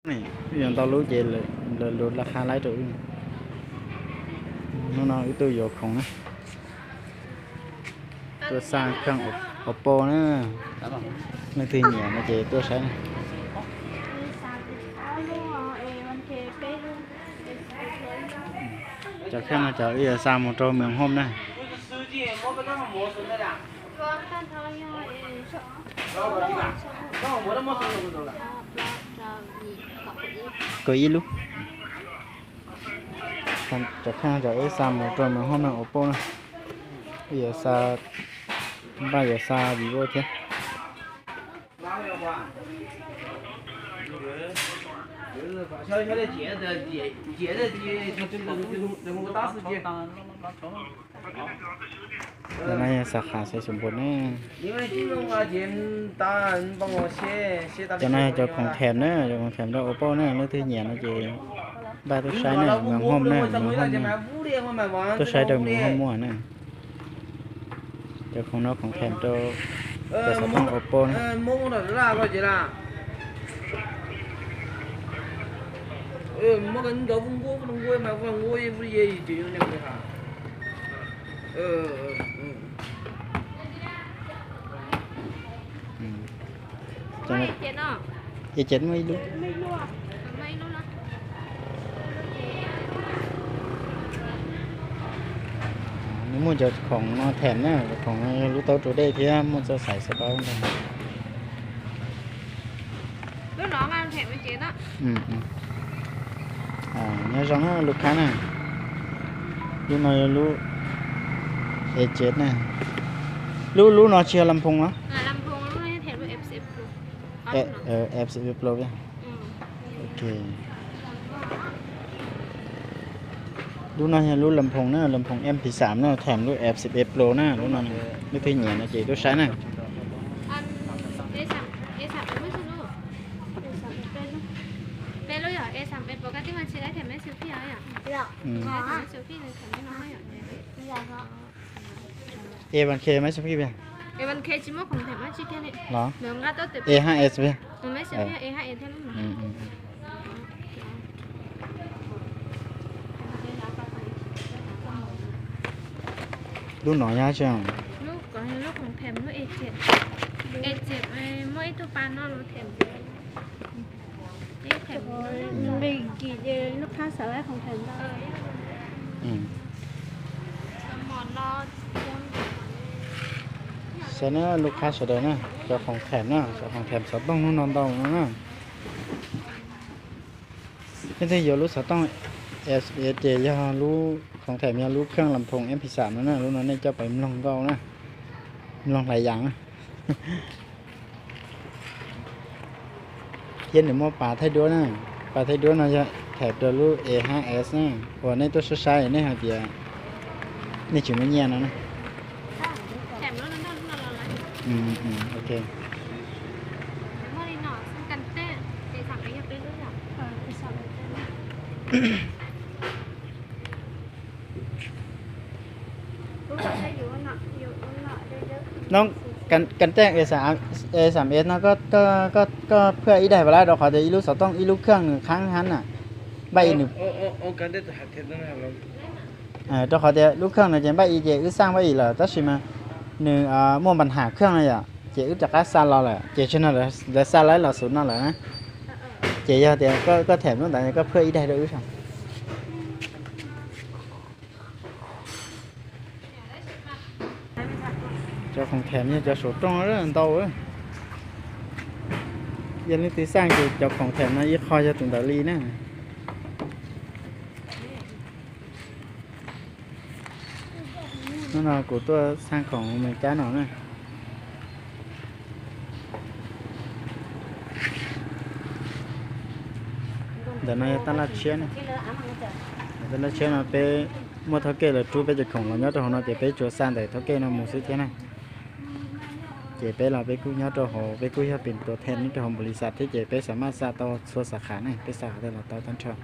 Wb yuav ntau lub ces lawv lub laj qhab laib rau wb. Hnub no wb tuaj yuav khoom na, tuaj xa kheej Oppo na. Leej twg nyiam no ces tuaj saib na. Cov kheej no cov wb yuav xa mus rau Mường Hôm na. Kaum ib lub. Cov kheej cov wb xa mus rau Mường Hôm na, Oppo na. Wb yuav xa, npaj yuav xa Vivo thiab. Cov no yog xav qhas xaiv xum npum ne. Cov no yog cov khoom them na, cov khoom them rau Oppo na, leej twg nyiam no ces npaj tuaj saib na, Mường Hôm na, Mường Hôm na. Tuaj saib rau Mường Hôm muaj na. Cov khoom no khoom them rau cov xov tooj Oppo na. Ces muaj ib lub. Nws muaj cov khoom no them na, cov khoom no yog lub taub rau dej thiab muaj txoj xaiv xov tooj ntag. Nyob zoo na lub khab na, lub no yog lub E Jet na. Lub, lub no tsis yog las phoos los? F Pro. Ok. Lub no yog lub las phoos na, las phoos M P xam na, them lub F xib ib Pro na, lub no. Leej twg nyiam no ces tuaj saib na. E one K maiv xub pib los? E hab S pib. Lub no yog tsi? Saib na lub khab sawv daws na, cov khoom them na, cov khoom them xov tooj hnub no ntau no na. Nej twg yuav lub xov tooj es ces yog lub khoom them yog lub kheej las phoos M P xam no na, lub no nej coj pais mloog nkauj na, mloog hlais yas na. Thiab nws muaj pas thaij duab na, pas thaij duab no yog them rau lub E hab S na, uas nej tuaj saib saib nej hais tias nej tsis muaj nyiaj no na. Ok. No, kan teg E xam S no koj phuaj ib daim vas lab rau qhov tias ib lub xov tooj ib lub kheej nws qhab hab na. Npaj ib nws, rau qhov tias lub kheej no ces npaj ib ces wb xaj npaj ib lawm tab sis mas nws muaj npa ham kheej no yom, ces wb rov qab xa los lawm ces tsis no lawv xa laib los xub no lawm na. Ces yog tias koj them lub ntawd koj phuaj ib daim rau wb saib. Cov khoom them yog cov saum rooj ntau. Yog leej twg xaj ces cov khoom them no ib qho yog tus ntawd li na. Hnub no kuv tuaj xaj khoom Amelikas no na. Ntawm no yog taj laj tshiab na. Taj laj tshiab no peb muaj thawj kej lawv rub peb cov khoom los nyob rau hauv no ces peb tsuas xa ntawm thawj kej no mus xwb thiab na. Ces peb los peb kuj nyob rau hauv, peb kuj yog pem tus them nyob rau hauv npaum li xav thiab ces peb xam maj xa tau txhua xav khav ne, peb xa qhov twg los tau tag nrho.